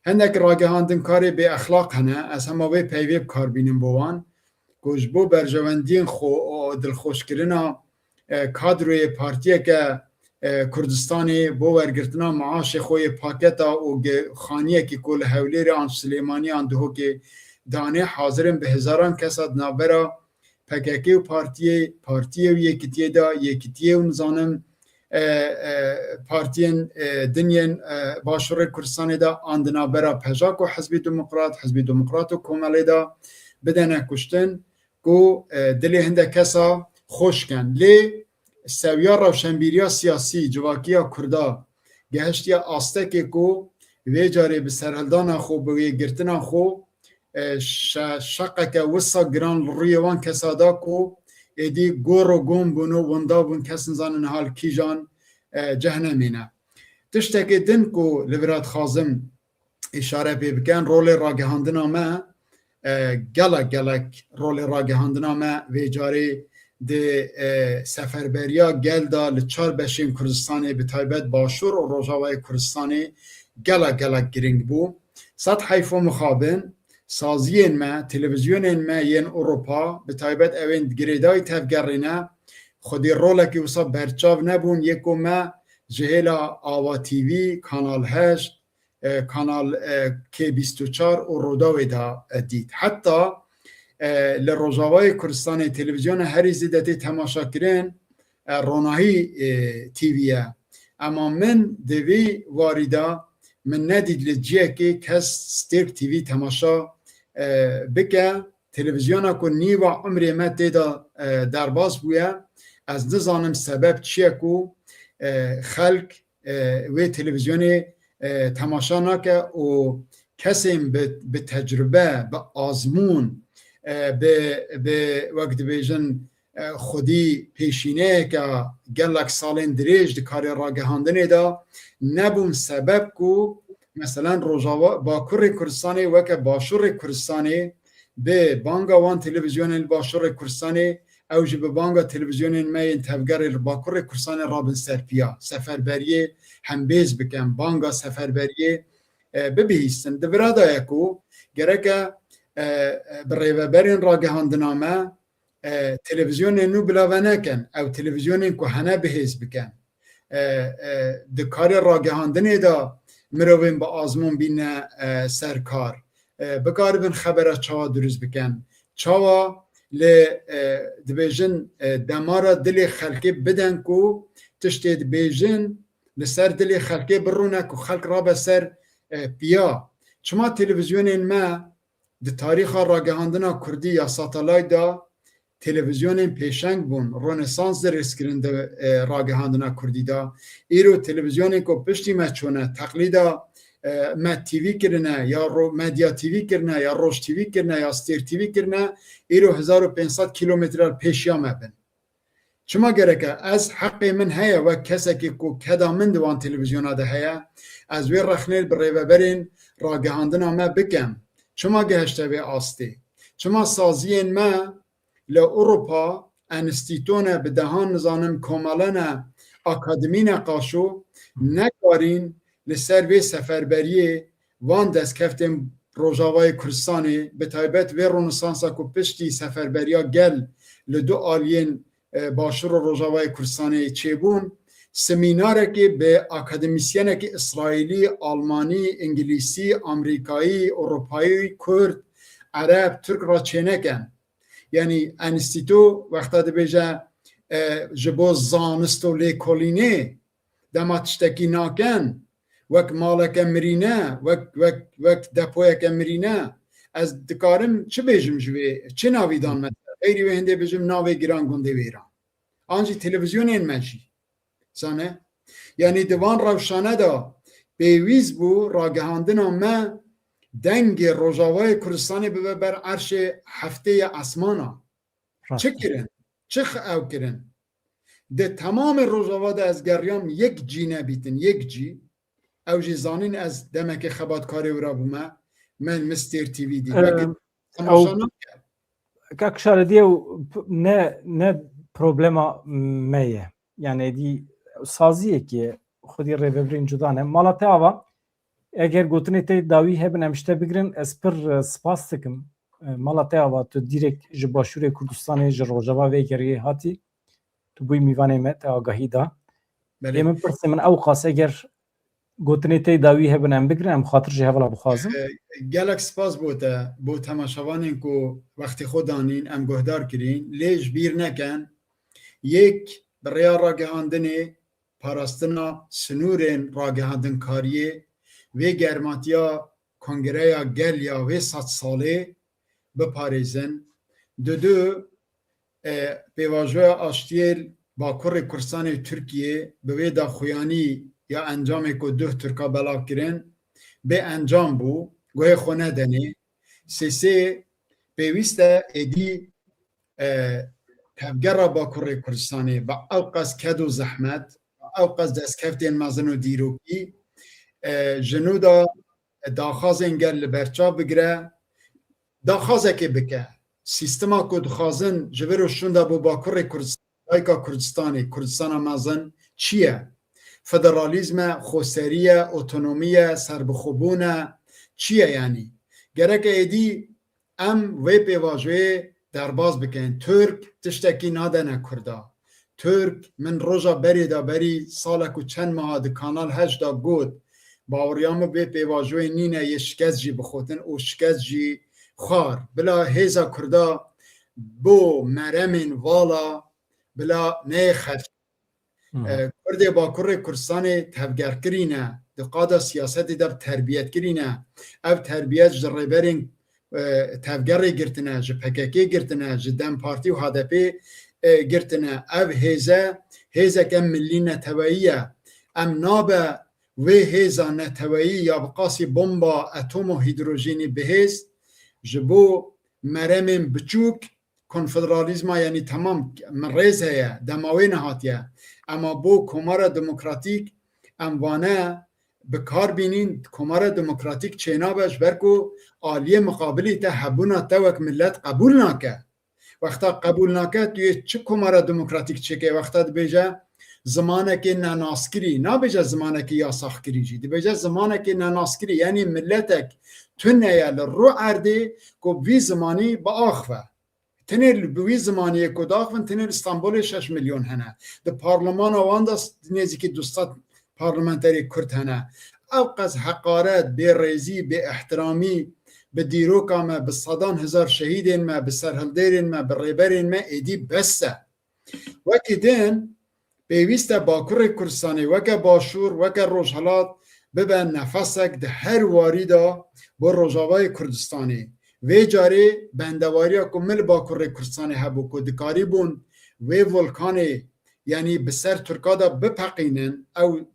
Hindek ragihandinkarê bêexlaq hene, ez hema wê peyvê bi kar bînim bo wan, ku ji bo berjewendiyên xwe û dilxweşkirina, e, kadroyê partiyeke, e, Kurdistanê bo wergirtina maaşê xwe yê paketa û ge-, xaniyekî ku li Hewlêrê an Silêmanî an Duhokê danê, hazir in bi hezaran kesa di navbera PKK û partiyê, partiyê û yekitiyê de, yekitiyê û nizanim, e, e, partiyên, e, din yên, e, Başûrê Kurdistanê de an di navbera PJAK û Hizbî Demokrat, Hizbî Demokrat û Komelê de bidene kuştin ku, e, dilê hindek kesa xweş ken. Lê sewiya rewşenbîriya siyasî, civakiya Kurda gehiştiye astekê ku vê carê bi serhildana xwe, bi wê girtina xwe, e, şe-, şeqeke wisa giran li rûyê wan kesa da ku êdî gor û gom bûn û winda bûn, kes nizanin niha li kîjan, e, cehnemê ne. Tiştekê din ku li vira dixwazim îşare pê bikin, rolê ragihandina me, e, gelek gelek rolê ragihandina me vê carê di, e, seferberiya gel de li çar beşên Kurdistanê, bi taybet Başûr û Rojavayê Kurdistanê gelek gelek giring bû. Sed heyf û mixabin, saziyên me, televîzyonên me yên Ewropa, bi taybet ewên girêdayî tevgerê ne, xwedî rolekî wisa berçav nebûn, yê ku me ji hêla Ava T V, Kanal heşt, e, Kanal, e, K bîst û çar û Rûdawê de, e, dît. Heta, e, li Rojavayê Kurdistanê televîzyona herî zêde tê temaşa kirin, e, Ronahî, e, T V ye. Ema min di vî warî de min nedît li ciyekê kes Stêrk T V temaşa, e, bike. Televîzyona ku nîva umrê me tê de, e, derbas bûye, ez nizanim sebeb çi ye ku, e, xelk, e, wê televîzyonê, e, temaşa nake û kesên bi, bi tecrube, bi azmûn, e, bi, bi, wek dibêjin, e, xwedî pêşîneyeke gelek salên dirêj di karê ragihandinê de nebûn sebeb ku, meselen, Rojava, Bakurê Kurdistanê weke Başûrê Kurdistanê bi banga wan televîzyonên li Başûrê Kurdistanê, ew jî bi banga televîzyonên me yên tevgerê li Bakurê Kurdistanê rabin ser piya, seferberiyê hembêz bikin, banga seferberiyê, e, bibihîstin. Di vira de ye ku gereke, e, e, bi rêveberên ragihandina me, e, televîzyonên nû bilave nekin, ew televîzyonên ku hene bihêz bikin. E, e, di karê ragihandinê de mirovên bi azmûn bîne, e, ser kar. E, bikaribin xebera çawa dirust bikin. Çawa li, e, dibêjin, e, demara dilê xelkê biden ku tiştê dibêjin li ser dilê xelkê birûne ku xelk rabe ser, e, piya. Çima televîzyonên me di tarîxa ragihandina kurdî ya satelayt de televîzyonên pêşeng bûn, Rönesans dirêzkirin di, e, ragihandina kurdî de. Îro televîzyonên ku piştî me çûne, teqlîda, e, Met T V kirine, ya Ro-, Medya T V kirine, ya Roj T V kirine, ya Stêr T V kirine, îro hezar û pênc sed kîlometre li pêşiya me bin. Çima gereke ez heqê min heye wek kesekî ku keda min di wan televîzyona de heye, ez wê rexnê bi rêveberên ragihandina me bikem? Çima gehişte vê astê? Çima saziyên me li Ewropa, enstîtone, bi dehan nizanim komele ne, akademî ne qaşo, nekarîn li ser vê seferberiyê van destkeftên Rojavayê Kurdistanê, bi taybet vê Rönesansa ku piştî seferberiya gel li du aliyên, e, Başûr û Rojavayê Kurdistanê çêbûn, semînarekê bi akademîsyenekî Îsraîlî, Almanî, Îngilîsî, Amerîkayî, Ewropayî, Kurd, Ereb, Tirk re çêneken. Yanî enstîto wexta dibêje, e, ji bo zanist û lêkolînê dema tiştekî nakin, wek maleke mirîne, wek, wek, wek depoyeke mirîne, ez dikarim çi bêjim ji wê, çi navî dan me? Xeyrî wê hindê bijim navê giran gundê wêran. An jî televîzyonên me jî. Zane? Yanî di van rewşane de pêwîst bû ragihandina me dengê Rojavayê Kurdistanê bibe ber erşê heftê ye esmana. Rast. Çi kirin? Çi x-, ew kirin? Di temamê Rojava de ez geriyam yek cî nebîtin, yek cî. Ew jî zanîn ez demekê xebatkarê wira bûme. Me li Mistêr T V dî. Em, Belkî ew temaşa nake. Kak Şaredî ew p-, ne, ne problema me ye. Yani êdî saziyekê xwedî rêvebirên cuda ne. Mala te ava, eger gotinê te dawî hebin em ji te bigrin, ez pir, e, spas dikim. E, mala te ava tu direk ji Başûrê Kurdistanê, ji Rojava vê geriyê hatî. Tu bûyî mîvanê me, te agahî da. Belê. Ê min pirsê min ew qas eger gotinê te dawî hebin em bigrin, em xatir ji hevala bixwazin. E, gelek spas bo te, bo temaşevanên ku wextê xwe danîn, em guhdar kirîn. Lê ji bîr nekin, yek bi rêya ragihandinê, parastina sinûrên ragihandinkariyê, vê germatiya Kongreya Gel ya vê sed salê biparêzin. Dudu, e, pêvajoya aştiyê Bakurê Kurdistanê Tirkiyê bi vê daxuyanî ya encamê ku duh Tirka belav kirin, bê encam bû, guhê xwe nedenê. Sêsê, pêwîst e êdî, e, tevgera Bakurê Kurdistanê bi ew qas ked û zehmet, bi ew qas destkeftên mezin û dîrokî, e, ji nû de daxwazên gel li ber çav bigire, daxwazekê bike. Sîstema ku dixwazin ji vir û şûnda bo Bakurê Kurdistan, dayika Kurdistanê, Kurdistana mezin çi ye? Federalîzm e, xweserî ye, otonomî ye, serbixwebûn e? Çi ye yanî? Gerek e êdî em vê pêvajoyê derbas bikin. Tirk tiştekî nadene Kurda. Tirk, min roja berê de berî salek û çend meha di Kanal heşt de got, baweriya min vê pêvajoyê nîne yê şikest jî bixwetin û şikest jî xwar. Bila hêza Kurda bo meremên vala bila neyê xerc. Hı hı. E, Kurdê Bakurê Kurdistanê tevgerkirî ne, di qada siyasetê de bi terbiyet kirî ne. Ev terbiyet ji rêberên, e, tevgerê girtine, ji P K K girtine, ji DEM Partî û H D P, e, girtine. Ev hêze, hêzeke milî neteweyî ye. Em nabe wê hêza neteweyî ya bi qasî bomba atomo hîdrojînî bihêz, ji bo meremên biçûk, konfederalîzma, yanî temam, min rêz heye, dema wê nehatiye. Ema bo Komara Demokratîk em vane bi kar bînîn, Komara Demokratîk çênabe, ji ber ku aliyê miqabilî te hebûna te wek milet qebûl nake. Wexta qebûl nake, tu yê çi Komara Demokratîk çêke? Wexta dibêje zimanekê nenaskirî, nabêje zimanekê yasaxkirî jî, dibêje zimanekê nenaskirî, yanî miletek tune ye li rû erdê ku bi vî zimanî biaxive. Tenê li, bi wî zimaniyê ku daxivin, tenê li Stenbolê şeş milyon hene. Di parlemana wan de s-, nêzîkî du sed parlamenterê Kurd hene. Ew qas heqaret, bêrêzî, bêihtiramî bi dîroka me, bi sedan hezar şehîdên me, bi serhildêrên me, bi rêberên me êdî bes e. Wekî din, pêwîst e Bakurê Kurdistanê weke Başûr, weke Rojhilat bibe nefesek di her warî de bo Rojavayê Kurdistanê. Vê carê bendewariya ku min li Bakurê Kurdistanê hebû, ku dikarîbûn wê volkanê, yanî bi ser Tirka de bipeqînin, ew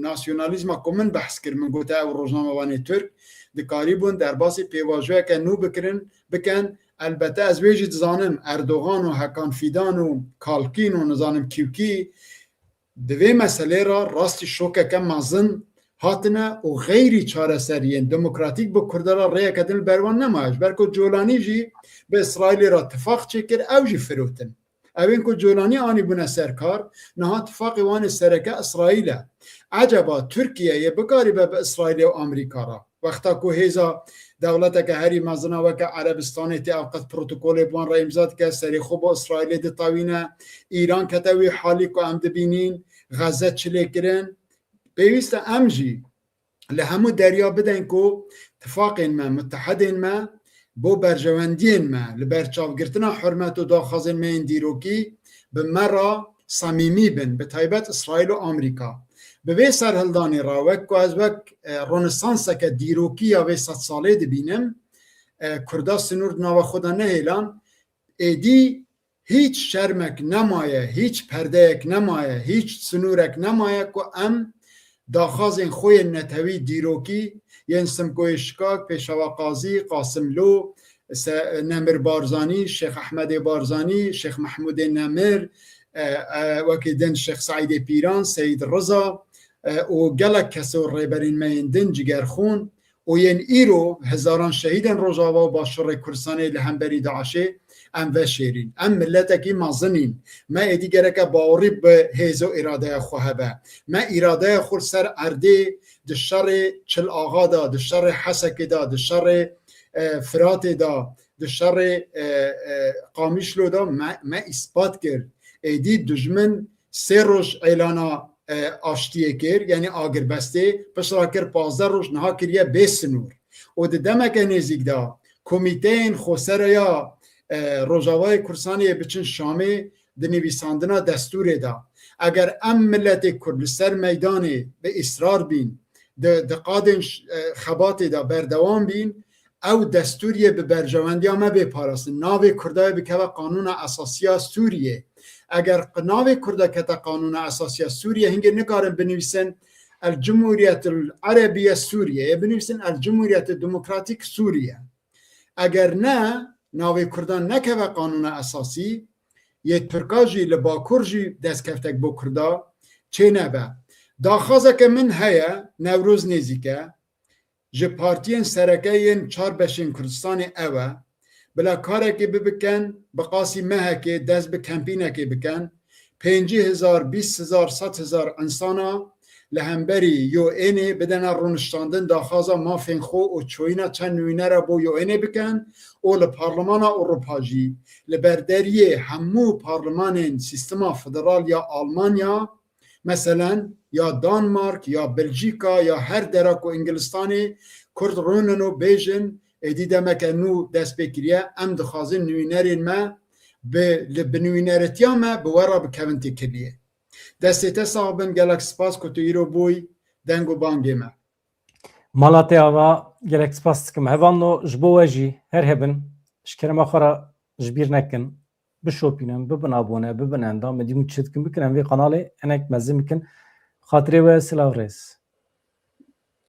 nasyonalîzma ku min behs kir, min gote ew rojnamevanê Tirk dikarîbûn derbasî pêvajoyeke nû bikirin, bikin. Elbette ez wê jî dizanim, Erdogan û Hekan Fîdan û Kalkîn û nizanim kî û kî di vê meselê re rastî şokeke mezin hatine û xeyrî çareseriyên demokratîk bi Kurda re rêyeke din li ber wan nemaye. Ji ber ku Colanî jî bi Îsraîlê re tifaq çêkir, ew jî firotin. Ewên ku Colanî anîbûne ser kar, niha tifaqê wan ê sereke Îsraîl e. Eceba Tirkiye yê bikaribe bi Îsraîlê û Amerîka re? Wexta ku hêza dewleteke herî mezina weke Erebistanê tê ew qet protokolê bi wan re îmza dike, serê xwe bo Îsraîlê ditewîne, Îran kete wî halî ku em dibînîn, Xeze çilê kirin. Pêwîst e em jî li hemû derya bidin ku tifaqên me, mutehedên me bo berjewendiyên me, li ber çavgirtina hurmet û daxwazên me yên dîrokî bi me re samîmî bin, bi taybet Îsraîl û Amerîka. Bi vê serhildanê re wek ku ez wek, e, ronesanseke dîrokî ya vê sedsalê dibînim, e, Kurda sinûr di nava xwe de nehêlan, êdî hîç şermek nemaye, hîç perdeyek nemaye, hîç sinûrek nemaye ku em daxwazên xwe yên netewî dîrokî yên Simkoyê Şikak, Pêşewa Qazî, Qasimlo, Se-, Nemir Barzanî, Şêx Ehmedê Barzanî, Şêx Mehmûdê Nemir, e, e, wekî din Şêx Seîdê Pîran, Seyîd Riza, e, û gelek kes û rêberên me yên din cigerxûn û yên îro hezaran şehîdên Rojava û Başûrê Kurdistanê li hemberî DAIŞê em veşêrîn. Em miletekî mezin în. Me êdî gereke bawerî bi hêz û îradeya xwe hebe. Me îradeya xwe li ser erdê di şerê Çil Axa de, di şerê Hesekê de, di şerê, e, Firatê de, di şerê, e, e, Qamişlo de me, me îspat kir. Êdî dijmin sê roj êlana, e, aştiyê kir, yanî agirbestê, piştre kir pazdeh roj, niha kiriye bê sinûr. Û di demeke nêzîk de komîteyên xwesere ya, e, Rojavayê Kurdistanê yê biçin Şamê di nivîsandina destûrê de. Eger em miletê Kurd li ser meydanê bi îsrar bîn, di, di qadên ş-, e, xebatê de berdewam bîn, ew destûriyê bi berjewendiya me bê parastin. Navê Kurda yê bikeve Qanûna Esasiya Sûriyê. Eger q-, navê Kurda kete Qanûna Esasiya Sûriyê, hingê nikarin binivîsin El Cumhuriyetul Erebiye Sûriye, yê binivîsin El Cumhuriyetul Demokratîk Sûriye. Eger ne, navê Kurdan nekeve Qanûna Esasî, yê Tirka jî li Bakur jî destkeftek bo Kurda çênebe. Daxwazeke min heye, Newroz nêzîk e, ji partiyên sereke yên çar beşên Kurdistanê ew e, bila karekê bibikin, bi qasî mehekê dest bi kempînekê bikin, pêncî hezar, bîst hezar, sed hezar insana li hemberî U N'ê bidene rûniştandin, daxwaza mafên xwe û çoyîna çend nûnere bo U N'ê bikin û li Parlemana Ewropa jî, li berderiyê hemû parlemanên sîstema federal ya Almanya, meselen, ya Danmark, ya Belçîka, ya her dera ku Îngilistanê Kurd rûnin û bêjin, êdî demeke nû dest pê kiriye, em dixwazin nûnerên me bi, li, bi nûneretiya me bi we re bikevin têkiliyê. Destê te sax bin, gelek spas ku tu îro bûyî deng û bangê me. Mala te ava, gelek spas dikim. Hevalno, ji bo we jî her hebin, ji kerema xwe re ji bîr nekin, bişopînin, bibin abone, bibin endam, min dî min çi dikin bikin, em vê kanalê hinek mezin bikin. Xatirê we, silav rêz.